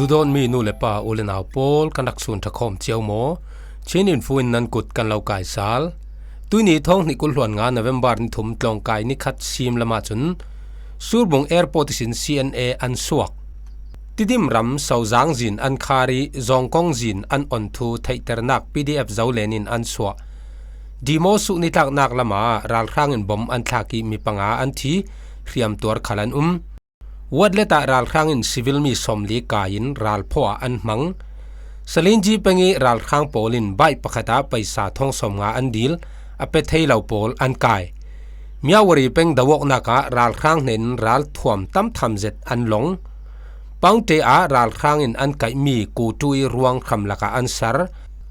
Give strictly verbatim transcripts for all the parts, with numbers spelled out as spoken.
Duhdawtmi nu le pa, u le nau pawl, kan rak sun ṭha khawm cio maw? Chin Info in nan kut kan lo kaisal. Tuini thawng hnih kul hluan nga November ni thum tlawngkai ni khat sim lamah cun Surbung Airport ihsin C N A an suak. Tidim ram Sozang zin an khar ih Zawngkong zin an on thu theihternak P D F Zolen in an suah. Dimo suh nitlaknak lamah ralhrang in bom an thlak ih mi panga an thi, hriamtuar khal an um. Watlet ah ralhrang in civil mi sawmli kai in ralphaw ah an hmang. Salinji peng ih ralhrang pawl in bike pakhat ah paisa thawng sawmnga an dil, a pe thei lo pawl an kai. Myawaddy peng do-awknak ah ralhrang hnen in ralthuam tamtham zet an long. Paungte ah ralhrang in an kaihmi Kutu ih ruang hram lakah an sar.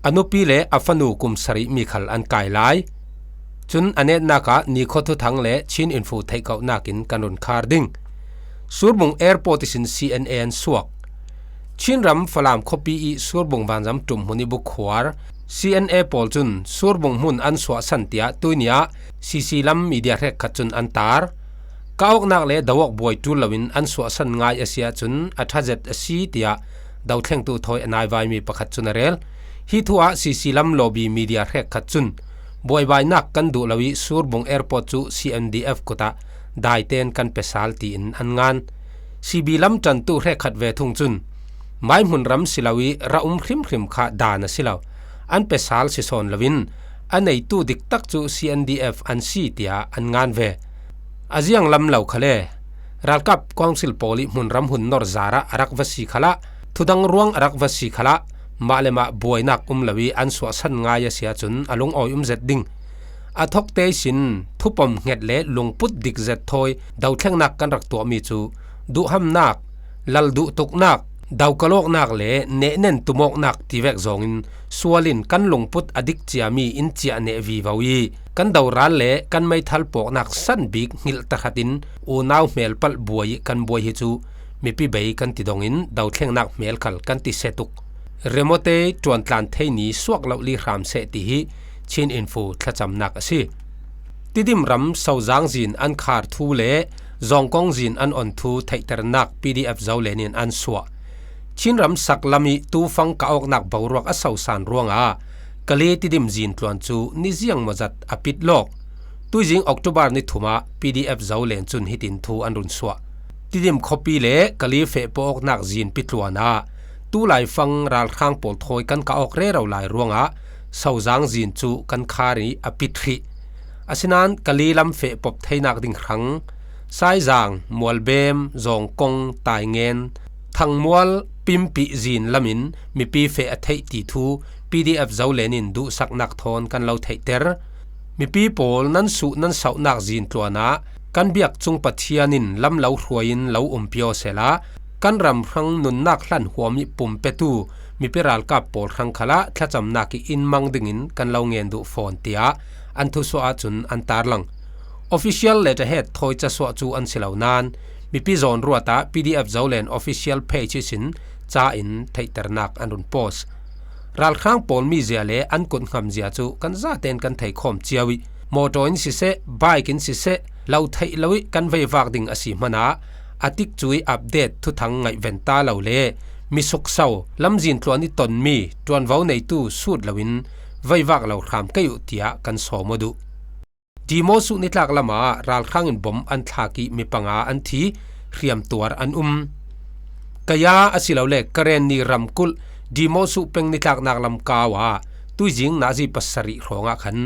A nupi le a fanu kum sarih mi khal an kai lai. Cun a netnak ah Nikho Thuthang le Chin Info theihkohnak in kan run khar ding. Surbung Airport ihsin C N A an suak. Chin ram Falam khuapi ih Surbung vanzam ṭum hmun ih bukhuar C N A pawl cun Surbung hmun an suahsan tiah tuini ah C C lam media hrekkhat cun an tar. Kah-awknak le do-awk buai ṭul loin an suahsan ngai a si ahcun a ṭha zet a si, tiah dothlengtu thawi a naivaimi pakhat cun a rel. Hi thu ah C C lam lobby media hrekkhat cun buaibainak kan duh lo ih Surbung Airport cu C N D F kut ah daiten kan pe sal tiin an ngan. C B lam ṭantu hrekkhat ve thung cun maihmun ram si lo ih ra um hrimhrim kha dan a si lo, an pe sal si sawn loin a neitu diktak cu C N D F an si tiah an ngan ve. A ziang lam lo khal le, ralkap council pawl ih hmunram hun nor zarah a rak va si khalah, thudang ruang a rak va si khalah, mah le mah buainak um lo ih an suahsan ngai a si ahcun a lungawi um zet ding. A thawkte ihsin thupom hnget le lungput dik zet thawi dothlengnak kan rak tuahmi cu duhhamnak, lal duh tuknak, dokalawknak le nehnen tumawknak tivek zawngin sual in kan lungput a dik ciami in ciah neh vivo ih kan doral le kan meithal pawknak san bik hngilh tahratin unau hmelpalh buai ih kan buai hi cu mipi bei kan ti dongin dothlengnak hmel khal kan ti seh tuk. Remawte ṭuantlan thei ni suak lohli hram seh ti hi Chin Info thlacamnak a si. Tidim ram Sozang zin an khar thu le Zawngkong zin an on thu theihternak P D F Zolen in an suah. Chin ram sak lam ih tufang kah-awknak boruak a sosan ruangah Kali Tidim zin tluan cu ni ziangmawzat a pit lawk. Tuizing October ni thum ah P D F Zolen cun hitin thu an run suah. Tidim khuapi le Kali feh pawh-awknak zin pitluan ah tulaifang ralhrang pawl thawi kan kah-awk rero lai ruangah Sozang zin cu kan khar ih a pit hrih. Asinain Kali lam feh pop theinak ding hrang Saizang, Mualbem, Zawngkong, Taingen, Thangmual, Pimpih zin lamin mipi feh a theih ti thu P D F Zolen in duhsaknak thawn kan lo theihter. Mipi pawl nan suh nan sauhnak zin tluan ah kan biakcung Pathian in lam lo hruai in lo umpi aw sehla, kan ram hrang nunnak hlan huam ih pumpetu mipi ralkap pawl hrang khalah thlacamnak ih in mang dingin kan lo ngen duh fawn, tiah an thusuah ahcun an tarlang. Official letterhead thawi casuah cu an si lo nain mipi zawn ruat ah P D F Zolen official page ihsin ca in theihternak an run post. Ralhrang pawl mizia le an kut hngamzia cu kan zaten kan thei khawm cio ih, mawṭaw in siseh, bike in siseh, lo theih lo ih kan veivak ding a si hmanah a tikcu ih update thuthang ngaihven ta lo le mi sukso, lamzin tluan ih tonmi ṭuanvo neitu sut loin veivak lo hram kei uh, tiah kan sawm aw duh. Dimo suh nitlak lamah ralhrang in bom an thlak ih mi panga an thi, hriamtuar an um. Kaya asilole Karenni ramkulh Dimo suh peng nitlaknak lam kau ah tuizing nazi pasarih hrawngah khan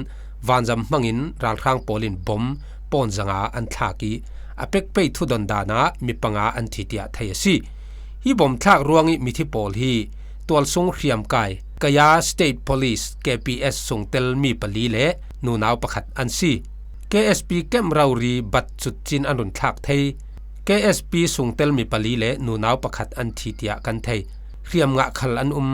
vanzam hmangin ralhrang pawl in bom pawnzanga an thlak ih a pekpei thudon dan ah mi panga an thi tiah thei a si. Hi bom thlak ruangih mithi pawl hi tualsung hriamkai Kaya State Police, K P S, sungtel mi pali le nunau pakhat an si. K S P camp rori bat cutcin an run thlak thei. K S P sungtel mi pali le nunau pakhat an thi tiah kan thei. Hriamngah khal an um.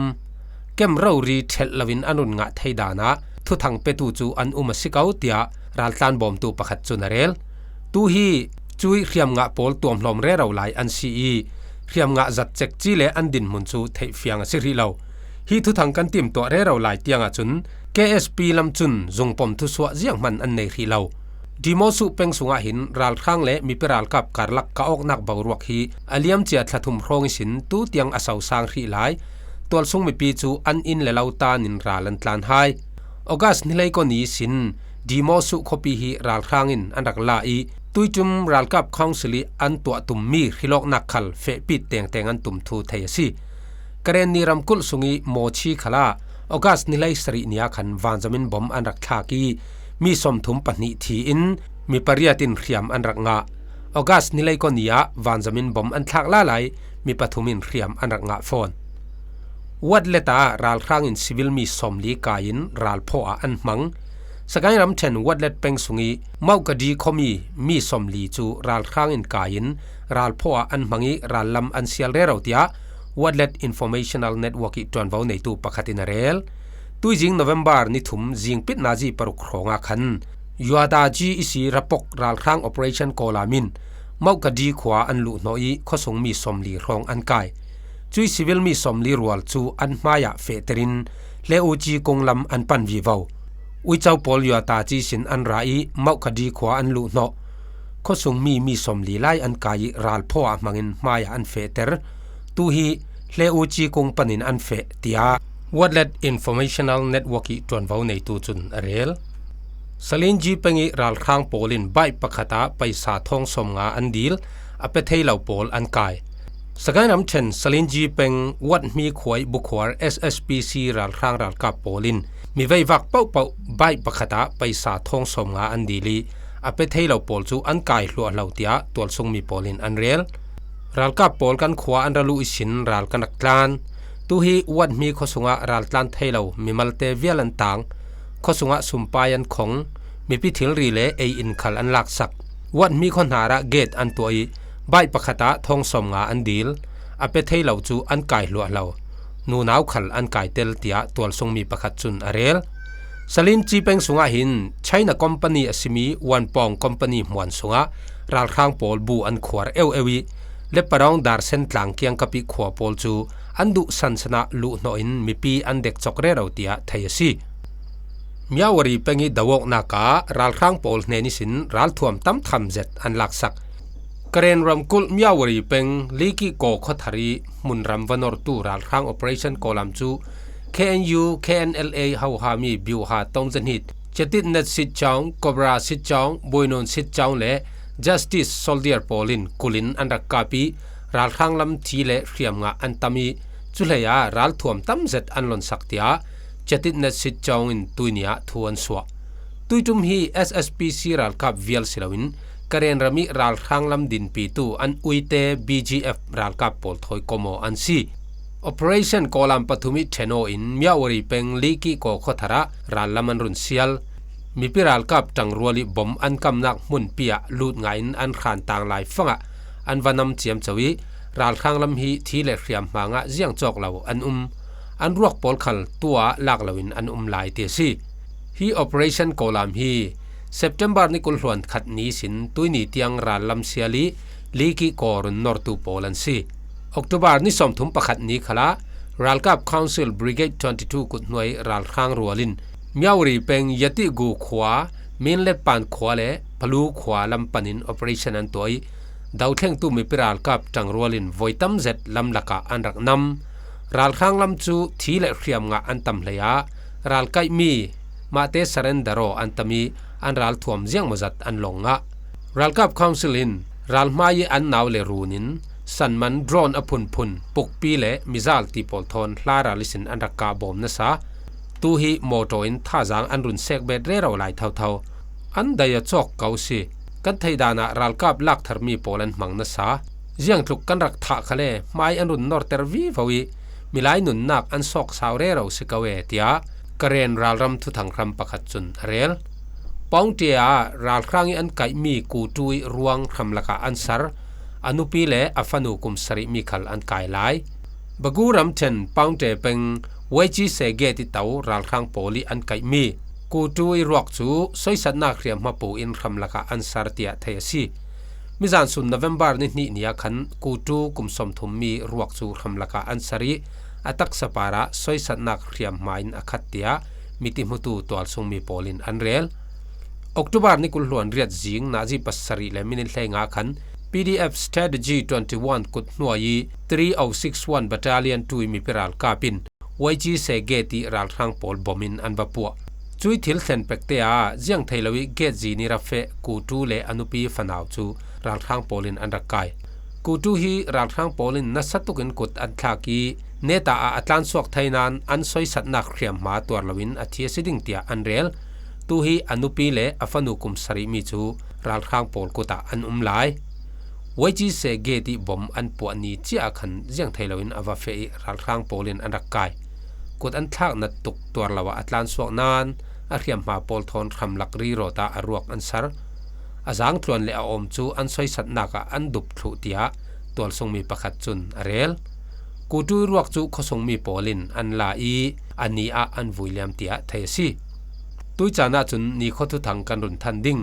Camp rori ṭhelh loin an run ngah thei dan ah thuthang petu cu an um a si ko, tiah raltlan bawmtu pakhat cun a rel. Tu hi cuih hriamngah pawl tuamhlawm rero lai an si ih, hriamngah zat cekci le an dinhmun cu theihfiang a si hrih lo. Hi thuthang kan timtuah rero lai tiang ahcun K S P lam cun zungpom thusuah zianghman an nei hrih lo. Dimosu peng sungah hin ralhrang le mipi ralkap karlak ka awknak boruak hi a liamcia thla thum hrawng ihsin tutiang a sosang hrih lai. Tualsung mipi cu an inn le lo tanin ral an tlan hai. August ni hleikua ni ihsin Dimosu khuapi hi ralhrang in an rak la ih, Tuitum Ralkap Council ih an tuah tummi hrilawknak khal fehpit tengteng an tum thu thei a si. Karen ni ramkulh sungih Mawchi khalah August ni hleisarih ni ah khan vanzamin bom an rak thlak ih, mi sawmthum pahnih thi in mi pariat in hriam an rak ngah. August ni hleikua ni ah vanzamin bom an thlak lalai, mi pathum in hriam an rak ngah fawn. Watlet ah ralhrang in civil mi sawmli kai in ralphawh ah an hmang. Sagaing ramṭhen Watlet peng sungih Mauhkadi khuami mi sawmli cu ralhrang in kai in ralphawh ah an hmang ih rallam an sial rero, tiah Watlet Informational Network ih ṭuanvo neitu pakhat in a rel. Tuizing November ni thum zingpit nazi paruk hrawngah khan Yuadaji isi rapok ralhrang Operation Kawlam in Mauhkadi khua an luhhnawh ih khuasung mi sawmli hrawng an kai. Cuih civil mi sawmli rual cu an hmaiah fehter in Hleuci kung lam an pan vivo. Uico pawl Yuadaji sin an ra ih Mauhkadi khua an luhhnawh. Khuasung mi mi sawmli lai an kai ih ralphawh ah hmangin hmaiah an fehter. Tu hi Hleuci kung panin an feh, tiah Watlet Informational Network ih ṭuanvo neitu cun a rel. Salinji peng ih ralhrang pawl in bike pakhat ah paisa thawng sawmnga an dil, a pe thei lo pawl an kai. Sagaing ramṭhen Salinji peng Wathmi khuai bukhuar S S P C ralhrang ralkap pawl in mi veivak pohpoh bike pakhat ah paisa thawng sawmnga an dil ih a pe thei lo pawl cu an kai hluahhlo, tiah tualsungmi pawl in an rel. Ralkap pawl kan khua an ra luh ihsin ral kan rak tlan. Tu hi Wathmi khuasungah raltlan thei lo mimalte vial an tang. Khuasungah sumpai an khong, mipi thilri le ei in khal an laksak. Wathmi khuahnar ah gate an tuah ih bike pakhat ah thawng sawmnga an dil. A pe thei lo cu an kai hluahhlo. Nunau khal an kai tel, tiah tualsungmi pakhat cun a rel. Salinji peng sungah hin China company a simi Wanpawng company hmuan sungah ralhrang pawl bu an khuar eueu ih Lepadawng Darsen tlang kiangkapih khua pawl cu an duh sansan ah luhhnawh in mipi an dekcok rero, tiah thei a si. Myawaddy peng ih do awknak ah ralhrang pawl hnen ihsin ralthuam tam tham zet an laksak. Karen ramkulh Myawaddy peng Likikaw khuathar ih hmunram va nortu ralhrang Operation Kawlam cu K N U, K N L A hohami Biuha Tongzanhit, Chatit Nat Sitchawng, Cobra Sitchawng, Buinun Sitchawng le Justice Soldier pawl in kulh in an rak kap ih ralhrang lam thi le hriamngah an tam ih, cuhlei ah ralthuam tam zet an lonsak, tiah Chatit Nat Sitchawng in tuini ah thu an suah. Tuitum hi S S P C ralkap vial si loin Karen ram ih ralhrang lam dinpitu an uite B G F ralkap pawl thawi kom aw an si. Operation Kawlam pathum ih ṭhen aw in Myawaddy peng Likikaw khuathar ah rallam an run sial. Mipi ralkap ṭangrual ih bom an kamnak hmunpi ah lut ngah in an hran tang lai fangah an va nam ciamco ih ralhrang lam hi thi le hriam hmangah ziang cawk lo an um. An ruak pawl khal tuah lak loin an um lai, ti a si. Hi Operation Kawlam hi September ni kul hluan khat ni sin tuini tiang rallam sial ih Likikaw run nortu pawl an si. October ni sawmthum pakhat ni khalah Ralkap Council Brigade twenty two kuthnuai ralhrang rual in Myawaddy peng Yatihgu khua, Minletpan khua le Palu khua lam panin operation an tuah ih, dothlengtu mipi ralkap ṭangrual in voi tam zet lam lakah an rak nam. Ralhrang lam cu thi le hriam ngah an tam hlei ah, ralkaihmi mahte surrender aw an tam ih, an ralthuam ziangmawzat an lawng ngah. Ralkap Council in ralhmai ih an nau le run in sanman, drone a phunphun, pukpi le mizal ti pawl thawn hla ral ihsin an rak kah bawm nasa. Tu hi mawṭaw in thazaang an run sek bet rero lai thotho. An dai a cawk ko si. Kan theih dan ah ralkap laktharmi pawl an hmang nasa. Ziangtluk kan rak thah khal e, hmai an run norter vivo ih milai nunnak an sawk sau rero si ko e, tiah Karen ralram thuthang hram pakhat cun a rel. Pawngte ah ralhrang ih an kaihmi Kutu ih ruang hram lakah an sar, a nupi le a fanu kum sarihmi khal an kai lai. Bagu ramṭhen Pawngte peng Weichi Se gate ih to ralhrang pawl ih an kaihmi Kutu ih ruak cu soisatnak hriamhma pu in hram lakah an sar, tiah thei a si. Mizan sun November ni hnih ni ah khan Kutu kum sawmthum mi ruak cu hram lakah an sar ih a taksa parah soisatnak hriamhma in a khat, tiah miti hmutu tualsungmi pawl in an rel. October ni kul hluan riat zing nazi pasarih le minit hleinga khan P D F Strategy twenty-one kut hnuai three oh six one Battalion two i mipi ralkap in Y G se gate i ralhrang pawl bom in an va puah. Cui thil thlen pekte a ziang thei lo i gate zi ni ra feh Kutu le a nupi fanau cu ralhrang pawl in an rak kai. Kutu hi ralhrang pawl in nasa tukin kut an thlak i neta ah a tlansuak thai nain an soisatnak hriamhma tuar loin a thi a si ding tiah an rel. Tu hi a nupi le a fanu kum sarih mi cu ralhrang pawl kut ah an um lai. Y G se gate i bom an puah ni cia khan ziang thei loin a va feh i ralhrang pawl in an rak kai. Kut an thlak na tuk tuar lo ah a tlansuak nain a hriamhma pawl thawn hramlak rirawt ah a ruak an ser. A zangtluan le a awm cu an soisatnak ah an dup thluh tiah tualsungmi pakhat cun a rel. Kutu i ruak cu khuasungmi pawl in an la i a ni ah an vui liam tiah thei a si. Tuicaan ahcun ni khuathuthang kan run than ding.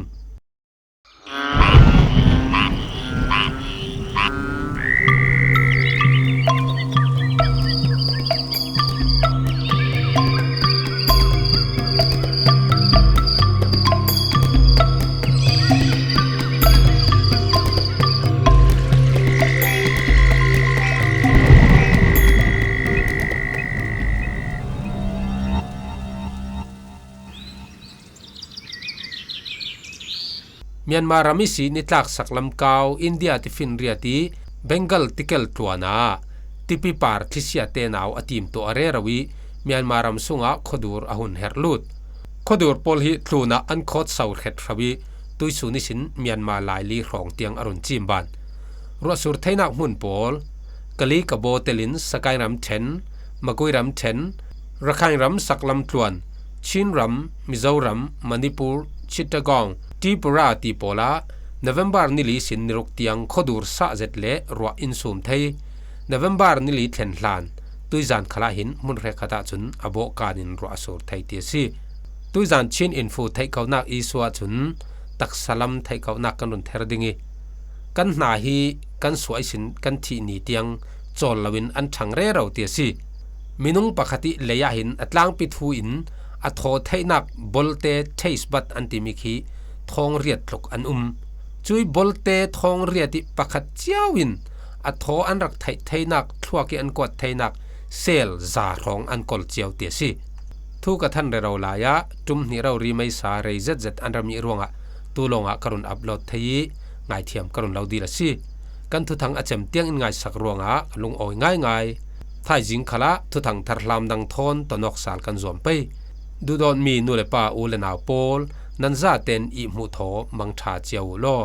Myanmar ram ihsi nitlak saklam kau India tifinriat i Bengal tikel tluan ah tipi par thlisia tenau a timtuah a rero i Myanmar ram sungah khuadur a hun herh lut. Khuadur pawl hi tlun ah an khawt so hret hro i tuisun ihsin Myanmar laili hrawng tiang a run cimban. Ruahsur theinak hmun pawl Kali Kabo telin Sagaing ram ṭhen, Magway ram ṭhen, Rakhine ram saklam tluan, Chin ram, Mizoram, Manipur, Chittagong, Tripura ti pawl ah November ni li sin ni ruk tiang khuadur sah zet le ruah in sum thei. November ni li thlen hlan tuizan khal ah hin hmun hrekkhat ah cun a bawhkan in ruah a sur thei ti a si. Tuizan Chin Info theihkauhnak issue ah cun taksa lam theihkauhnak kan run ther ding i kan hna hi kan suah ihsin kan thih ni tiang cawl loin an ṭhang rero ti a si. Minung pakhat i lei ah hin a tlangpi thu in a thaw theihnak bolte taste bud an timi khi thawng riat tluk an um. Cui bolte thawng riat i pakhat cio in a thaw an rak theih theinak thluak i an kuat theinak sel za hrawng an kol cio ti a si. Thu ka than rero lai ah ṭum hnih rori meisa rei zetzet an ra mih ruangah tu lawngah ka run upload thei i ngaithiam ka run lo dil a si. Kan thuthang a cem tiang in ngaihsak ruangah ka lungawi ngaingai. Thaizing khal ah thuthang thar hlam dang thawn tonawk sal kan zuam pei. Duhdawtmi nu le pa u le nau pawl nan zaten i hmuh thaw mang ṭha cio uh law.